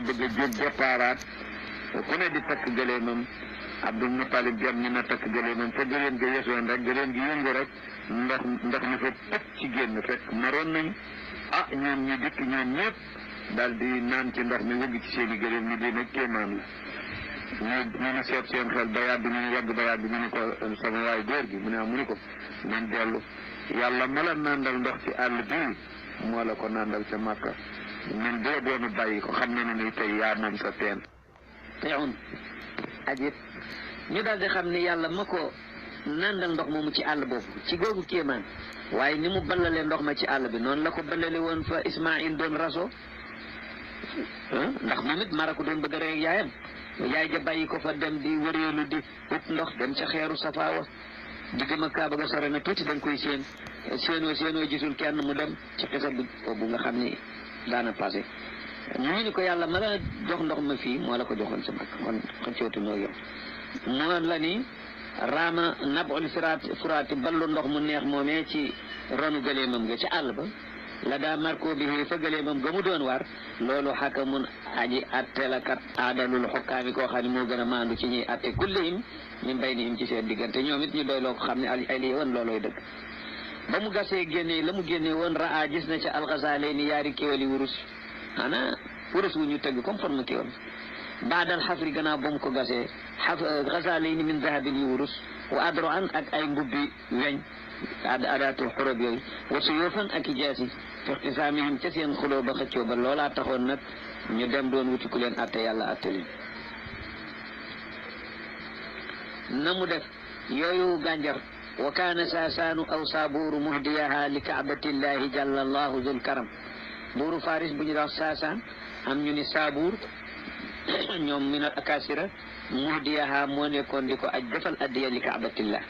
bëgg a jóg départaat ku ne di takk gëleemam Abdul Mutalib jam ñu na takk gëleemam fa gëleem gi yesoon rek gëleem gi yëngu rek ndox mi fa pëpp ci génn fekk maroon nañ ñoom ñu dikk ñoom ñëpp daal di naan ci ndox mi wëgg ci seeni gëleem ni di nag kéemaan la ñu ne seet seen xel ba yàgg ñu yàgg ba yàgg ñu ne ko sama waay góor gi mu ne ko nañ dellu yàlla ma la nandal ndox ci àll bii moo la ko nandal ca Makka ñun boo doonu bàyyi ko xam na ne ni tey yaa moom sa teen teewun ajib ñu daal di xam ni yàlla ma ko nandal ndox moomu ci àll boobu ci googu kéemaan waaye ni mu ballalee ndox ma ci àll bi noonu la ko ballale woon fa Ismaïl doon raso ndax moom it Mara ko doon bëgg a rey yaayam yaay ja bàyyi ko fa dem di wëreelu di ut ndox dem ca xeeru Safaawa di gëm a Kaaba ga sore na tuuti da nga koy séenoo gisul kenn mu dem ci xisa bi boobu nga xam ni daana passé ñu ni ko yàlla ma la jox ndox ma fii moo la ko joxoon sa mag kon xëccootu noo yow moo la ni raama nabul furaati ballu ndox mu neex moomee ci ronu gëleemam nga ci àll ba la daa marko bi fa gëleemam ga mu doon war loolu xakamun aji attelakat aadalul xokkaami koo xam ne moo gën a maandu ci ñuy atte kullihim min baynihim ci seen diggante ñoom it ñu doy loo ko xam ne ay lii woon loolooy dëgg ba mu gasee génnee la mu génnee woon raa gis na ca alxasaale ni yaari kéwali wurus wurus wu ñu tëgg comme forme kéwal baadal xafri gannaaw ba mu ko gasee xasaale ni min dahabin yu wurus wa adro an ak ay mbubbi weñ adaatul xurab yooyu wasu yoofan ak i jaasi fi ixtisaamihim ca seen xuloo ba xëccoo ba loolaa taxoon nag ñu dem doon wuti ku leen atte yàlla atte leen na mu def yooyu gànjar wa kaana saasaanu aw saabuuru muhdiyaha li kaabatillahi jalla allahu zul karam buuru faris bu ñu wax saasaan am ñu ni saabuur ñoom min al akasira muhdiyaha moo nekkoon di ko aj defal addiya li kaabatillah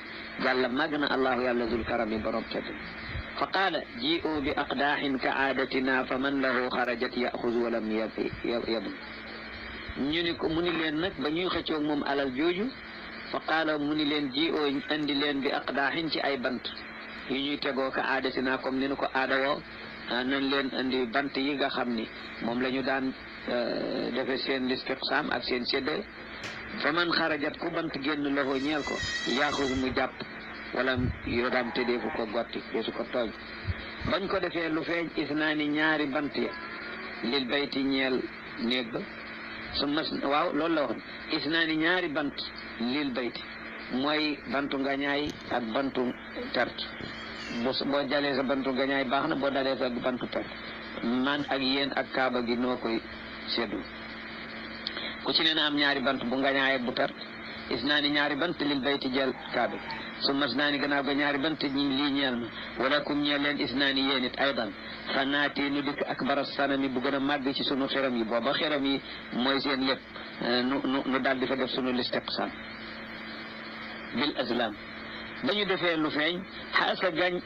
jàlla màgg na allahu yàlla zul karami borom tedd fa qaala ji'u bi aqdaaxin ka aadatina fa man lahu xarajat yaxuz walam yabun ñu ni ko mu ni leen nag ba ñuy xëccoog moom alal jooju fa qaala mu ni leen ji'u andi leen bi aqdaaxin ci ay bant yu ñuy tegoo ka aadatina comme ni nu ko aada woo nañ leen andi bant yi nga xam ni moom la ñu daan defe seen listiqsaam ak seen séddale fa man xarajat ku bant génn loxo ñeel ko yaxuz mu jàpp wala yodaam tëddee fu ko gotti desu ko tooñ bañ ko defee lu feeñ isnaani ñaari bant ya lil bayti ñeel néeg ba su mas waaw loolu la waxoon isnaani ñaari bant lil bayti mooy bantu ngañaay ak bantu tert boo jalee sa bantu ngañaay baax na boo dalee sa bantu tert man ak yéen ak kaaba gi noo koy seddu ku ci ne na am ñaari bant bu ngañaay ak bu tert isnaani ñaari bant lil bayti jël kaaba su mas naa ni gannaaw ga ñaari bant lii ñeel ma wala kum ñeel leen isnaani yéen it aydan fa naati nu dikk ak bara sanami bu gën a màgg ci sunu xeram yi booba xeram yi mooy seen lépp nu daal di fa def sunu listiqsam bil azlam ba ñu defee lu feeñ xaasa gañ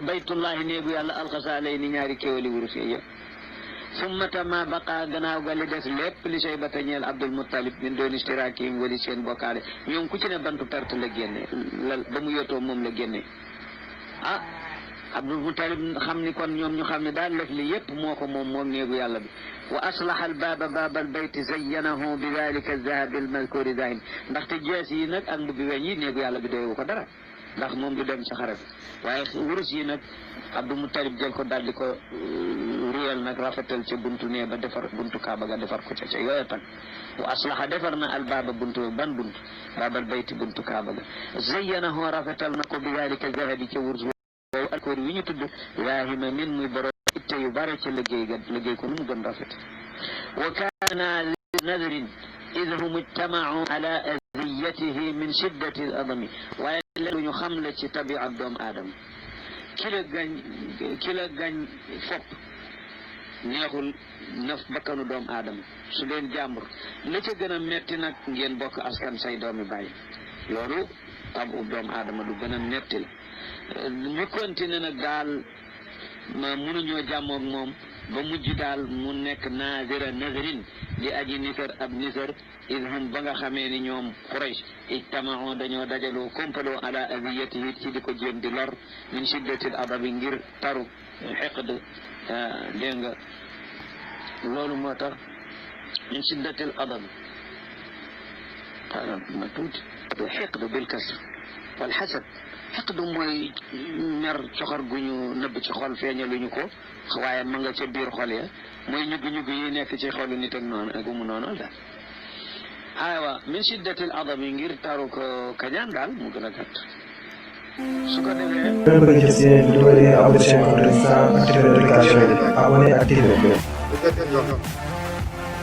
baytullahi néegu yàlla alxasaalay ni ñaari kéwali wurus yëpp summa tama baqa gannaaw ga li des lépp li shaybata ñeel Abdul Muttalib min doon istiraakihim wali seen bokkaale ñoom ku ci ne bantu perte la génne ba mu yotoo moom la génne Abdul Muttalib xam ni kon ñoom ñu xam ne daal lëf li yépp moo ko moom néegu yàlla bi wa aslaha al baaba baabal bayti zayyanahu bi dalika zahabi al mazkuri dahim ndaxte jees yi nag ak mbubbi weñ yi néegu yàlla bi doyewu ko dara ndax moom du dem sa xare bi waaye wurus yi nag Abdul Muttalib jël ko daal di ko ruyal nag rafetal ca buntu nee ba defar buntu kaaba ga defar ko ca yooya tan wa aslaha defar na al baaba buntu ban buntu baabal bayti buntu kaaba ga zayyanahu rafetal na ko bi dalika zahabi ca wurus boobu alkoor wi ñu tudd yaahima min muy borom itte yu bare ca liggéey ko nu mu gën rafet wa kaana li nadrin id hum ijtamau ala aziyatihi min shiddati al adami waaye leen ñu xam la ci tabiat doomu aadama ki la gañ fopp neexul naf bakkanu doomu aadama su leen jàmbur la ca gën a metti nag ngeen bokk askan say doomi bàyyi loolu tabu doomu aadama du gën a metti la ñu continué nag daal ma mënuñoo jàmmoog moom ba mujj daal mu nekk nazirin di aji nisar ab nisar idhum ba nga xamee ni ñoom Quraysh ijtamao dañoo dajaloo kompaloo ala aziyatihi ci di ko jéem di lor min shiddatil adabi ngir taru xeqd dégg nga loolu moo tax min shiddatil adab ma tuuti xiqdu bil kasr wal xasad xiqdu mooy mer coxor gu ñu nëbb ci xol feeñaluñu ko waaye ma nga ca biir xol ya mooy ñugg-ñugg yi nekk ci xolu nit ak noonu ak mu noonu daal aywa min shiddatil adab yi ngir taru ko kañaan daal mu gën a gàtt su ko defee ngeen bëgg gis yeneen vidéo yi abonné chaîne Mamadou Rissa activé notification yi abonné activé